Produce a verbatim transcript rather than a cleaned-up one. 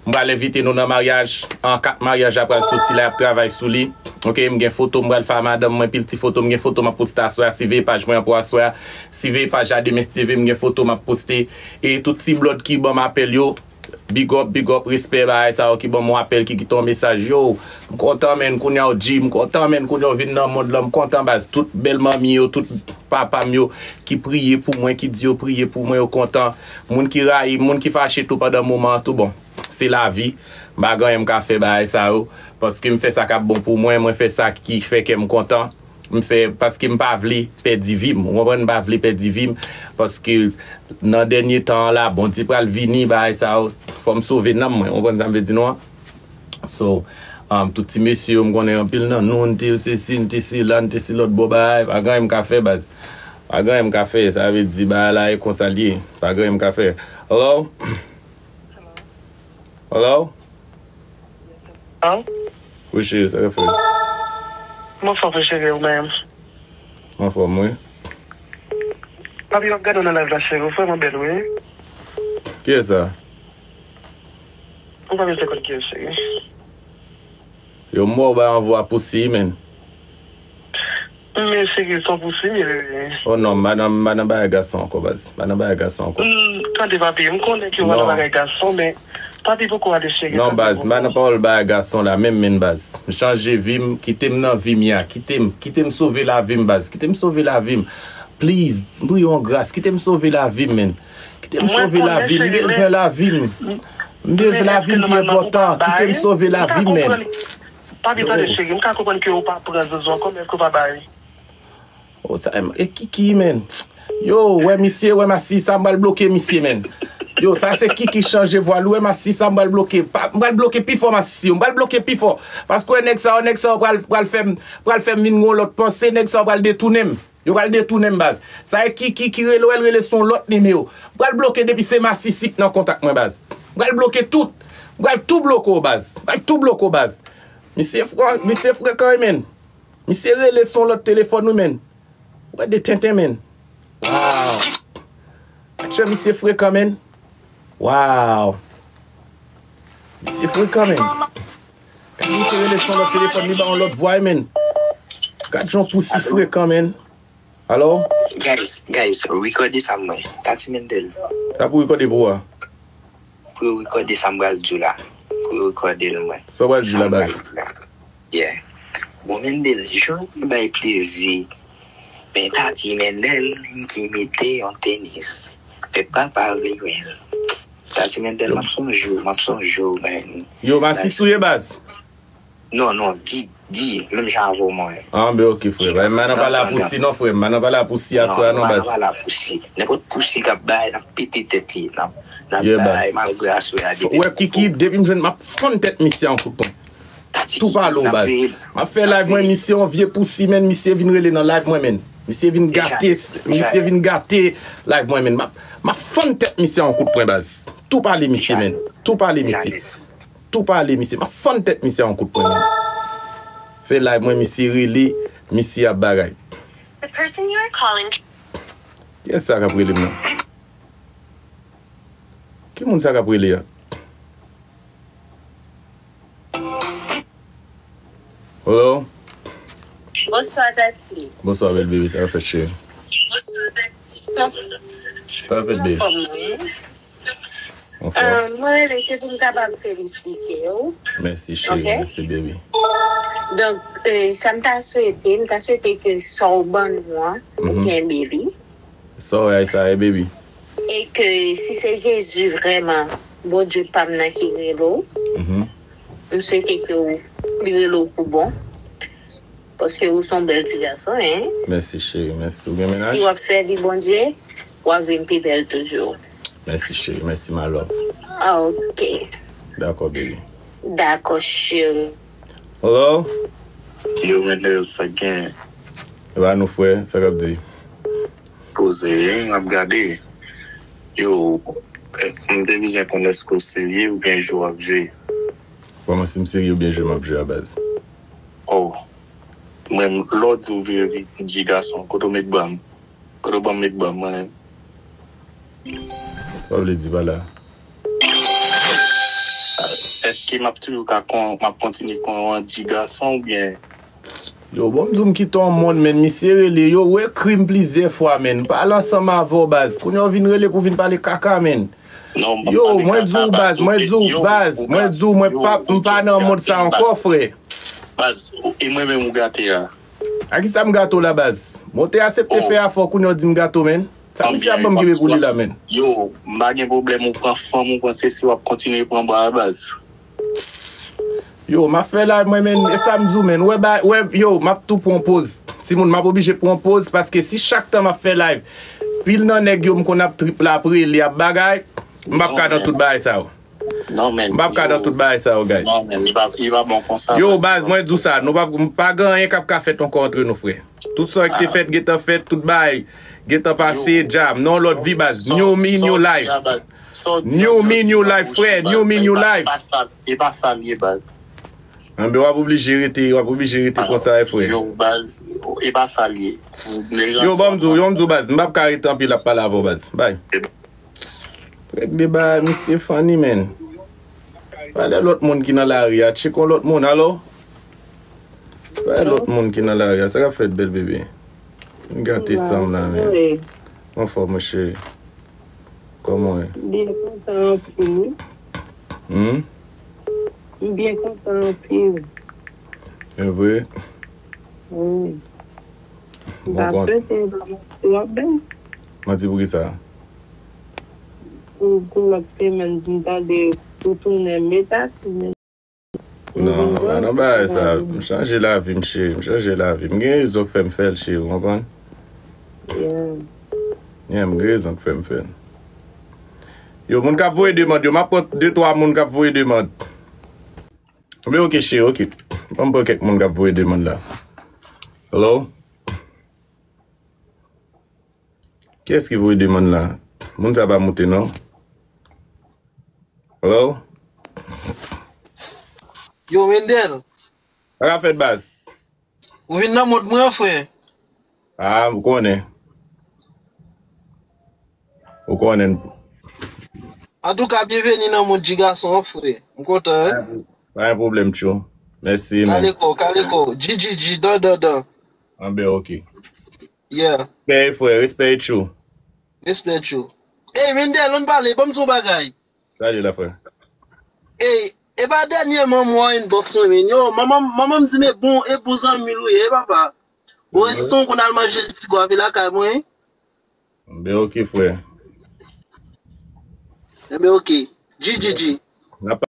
M pral envite nou nan maryaj. An, kat maryaj la pral soti la, y ap travay sou li. Ok, m gen foto, m pral fè a madanm mwen, pil ti foto, m gen foto m ap poste aswè a. Siveye paj mwen an pou aswè a. Siveye paj la demen, Steven, m gen foto m ap poste. E tout ti blòd ki ban m apèl yo, big up, big up, respè, bagay sa yo ki ban m yon apèl, ki kite yon mesaj. Yo, m kontan, menn, kounye a, O G, m kontan, menn, kounye a, w vin nan mond lan, m kontan, baz. Tout bèl manmi yo, tout papa m yo ki priye pou mwen, ki di yo priye pou mwen, yo kontan. Moun ki rayi, moun ki fache tou pandan moman an, tou bon. Se lavi. M pa gen anyen m ka fè bagay sa yo. Paske m fè sa k ap bon pou mwen, mwen fè sa ki fè kè m kontan. M fè paske m pa vle pèdi vi m. Ou konprann? M pa vle pèdi vi m. Paske nan dènye tan an la, Bondye pral vini, bagay sa yo. Fò m sove nanm mwen. Ou konprann sa m vle di nou an? So, um, tout ti mesye yo, m konnen anpil nan nou, n te sesi, n te sela, n te se lòt bò bagay. Pa gen anyen m ka fè, baz. Pa gen anyen m ka fè. Sa vle di, bagay la e konsa l ye. Pa gen anyen m ka fè. Hello? Hello? An? Wi, cheri, sa k ap fèt? M anfòm, wi, cheri, ou menm? M anfòm, wi. Papi, m ap gade w nan live la, cheri, ou vrèman bèl, wi. Kiyès sa? M pa bezwen konn kiyès, cheri. Yo, m wè w bay yon vwa pousi, menn. Men cheri, se yon pousi m ye, bebe. Oh non, m pa nan, m pa nan bagay gason ankò, baz. M pa nan bagay gason ankò. Mm, tande, papi, m konnen ke w pa nan bagay gason, men papi poko ale, cheri. Non, baz, m pa nan pawòl bagay gason la, menm, menn, baz. M chanje vi m, kite m nan vi m ya, kite m, kite m sove lavi m, baz. Kite m sove lavi m. Please, m priye w an gras, kite m sove lavi m, menn. Kite m sove lavi m, m bezwen lavi m. M bezwen lavi m pi enpòtan, kite m sove lavi m, menn. Papi, tande, cheri, m ka konprann ke ou pa pran zozo ankò, men èske ou pa bay? Oh, sa, e Kiki, menn. Yo, wè misye, wè masi sa, m pral bloke misye, menn. Yo, sa se Kiki chanje vwa l, wè masi sa, m pral bloke. Pa, m pral bloke pi fò, masi yo, m pral bloke pi fò. Paske wè nèg sa yo, nèg sa yo pral, pral fè m, pral fè m vin gon lòt panse, nèg sa yo pral detounen m. Yo pral detounen m, baz. Sa e Kiki ki rele w, l rele sou yon lòt nimewo. M pral bloke depi se masi si k nan kontak mwen, baz. M pral bloke tout. M pral tou bloke w, baz. M pral tou bloke w, baz. Misye fre-, misye frekan, wi, menn. Misye rele sou yon lòt telefòn, wi, menn. Ou wè de tenten, menn. Wow. Atchè, misye frekan, menn. Wow. Misye frekan, menn. Gad misye rele sou yon lòt telefòn, li ba yon lòt vwa, wi, menn. Gad jan pousi frekan, menn. Alo? Guys, guys, recorde sa mwen. Tati Mendel. Sa pou recorde pou ou a? Pou yo rekòde sa m pral di w la. Pou yo rekòde l mwen. Sa w pral di la, baz? Yeah. Bon, Mendel, jan w bay plezi. Men Tati Mendel ki mete yon tenis. Pèp pa pa vle wè l. Tati Mendel, m ap sonje w, m ap sonje w, men. Yo, m asisouye, baz. Non, non, di, di, menm jan avè w, mwen. Ah, ben, ok, frè. M pa nan pale a pousi, non, frè. M pa nan pale a pousi aswè a, non, baz. Non, m pa nan pale a pousi. Nenpòt pousi k ap bay, n ap pete tèt li. N ap, n ap bay, malgre aswè a, depi. Ou wè, Kiki, depi m jwenn, m ap fann tèt misye a yon kout pwen. Tou pale w, baz. M ap fè live mwen, misye yon vye pousi, menn, misye vin rele nan live mwen, menn. Misye vin gate, misye vin gate live mwen, menn. M ap, m ap fann tèt misye a yon kout pwen, baz. Tou pale misye, menn. Tou pale misye. Tou pale misye. M ap fann tèt misye a yon kout pwen, menn. Fè live mwen, misye rele, misye ap bagay. The person you are calling. Kiyès sa k ap rele m nan? Ki moun sa k ap rele a? Hello? Bonswa, Tati. Bonswa, bèl bebe, sa k ap fèt, cheri? Sa k ap fèt, bebe? Anfòm, wi. Anfòm. Ah, mwen rele, se pou m kapab felisite w. Mèsi, cheri. Ok? Mèsi, bebe. Donk, eh, sa m ta swete, m ta swete ke sa w ban nou an, ou kenbe li. Sa w wè sa ye, baby? E ke si se Jezi vrèman, Bondye pa m nan ki rele w, m swete ke w, li rele w pou bon. Paske ou se yon bèl ti gason, en. Mèsi, cheri, mèsi. Ou gen mennaj? Si w ap sèvi Bondye, w ap vin pi bèl toujou. Mèsi, cheri, mèsi, my love. Ah, ok. Dakò, baby. Dakò, cheri. Hello? Yo, Mendel, sa gen? E pa nou, frè, sa k ap di? Poze, m ap gade. Yo, eh, m te bezwen konn èske w serye oubyen jwe w ap jwe. Kòman si m serye oubyen jwe m ap jwe a, baz? Oh. Mwen, lè w di w vire vi-, di gason, kote w met bra m? Kote w ban m met bra m, mwen menm? Sa w vle di pa la? Èske m ap toujou ka kon, m ap kontinye kon yon ti gason oubyen? Yo, bon, m di w m kite yon moun, men misye rele, yo, ou ekri m plizyè fwa, men. M pale ansanm avè w, baz. Kounye a w vin rele pou w vin pale kaka, men. Non, m pa Yo, pale mwen kaka, di w, baz, baz, mwen di w, yo, baz, ou mwen ka, di w, mwen yo, pa, m ou pa gen nan mond sa gate, ankò, baz. Frè. Baz, e mwen menm ou gate a. A ki sa m gate w la, baz? Mwen te aksepte Oh. fè afè w, kounye a w di m gate w, men. Sa misye ap ban m kenbe pou li la, men? Yo, m pa gen pwoblèm, ou pran fanm, ou pran sesi, w ap kontinye pran bwa a, baz. Yo, m ap fè live mwen, men, e sa m di w, men. Wè, ba, wè, yo, m ap tou pran poz. Timoun, m ap oblije pran poz, paske si chak tan m ap fè live, pil nan nèg yo m konn ap trip la, ap rele, ap bagay, m p ap ka nan tout bagay sa yo. Non, men. M p ap ka nan tout bagay sa yo, guys. Non, men, li pa, li pa bon konsa, Yo, baz, baz, li pa mwen di w sa, nou pa, pa gen anyen k ap ka fèt ankò antre nou, frè. Tout sa ki te fèt, gentan fèt, tout bagay, gentan pase, dja, m nan yon lòt vi, baz. New me, new life. New me, new life, frè. New me, new life. E pa sa l ye, baz. Anben, w ap oblije rete, w ap oblije rete konsa, e, frè. Yo, baz, e pa sa l ye. Yo, ban m di w, yo, m di w, baz, m p ap ka rete anpil ap pale avè w, baz. Bay. Regle bagay, misye funny, man. Pale lòt moun ki nan lari a, tcheke yon lòt moun, alo? Pale lòt moun ki nan lari a, sa k ap fèt, bèl bebe? M gate san m la, men. Anfòm, mon cheri. Kòman w ye? Byen kontan anpil. Hmm? M byen kontan anpil. E vre? Wi. M Bon, pa kon- swete, m pa manti w ap byen. Manti pou ki sa? Pou, pou lòt semèn, m tande ou tounen meta, tounen Non, pa nan bagay sa. M chanje lavi m, cheri. M chanje lavi m. M gen rezon k fè m fè l, cheri, ou konprann? Yeah. Yeah, m gen rezon k fè m fè l. Yo, moun k ap voye demann yo, m ap pran de twa moun k ap voye demann. Anben, oke, cheri, oke. Ban m pran kèk moun k ap voye demann la. Hello? Kiyès ki voye demann la? Moun sa pa moute, non. Hello? Yo, Wendell. Sa k ap fèt, baz? Ou vin nan mond mwen, frè? Ah, ou konnen. Ou konnen. Antouka, byenveni nan mond Dji Gason an, frè. M kontan, en. Pa gen pwoblèm, tchou. Mèsi, man. Kale kò, kale kò. Dji, dji, dji, dan, dan, dan. Anben, oke. Yeah. Respè, frè, respè, tchou. Respè, tchou. Ey, Wendell, ann pale, ban m di w yon bagay. Sa li la, frè? Ey, e pa dènyèman m wè w inbox mwen, men. Yo, manman m, manman m di, men bon, e bon zanmi l ou ye, papa. Bon, eston konn al manje ti gwav lakay mwen. Anben, oke, frè. Enben, oke. Dji, dji, dji. N ap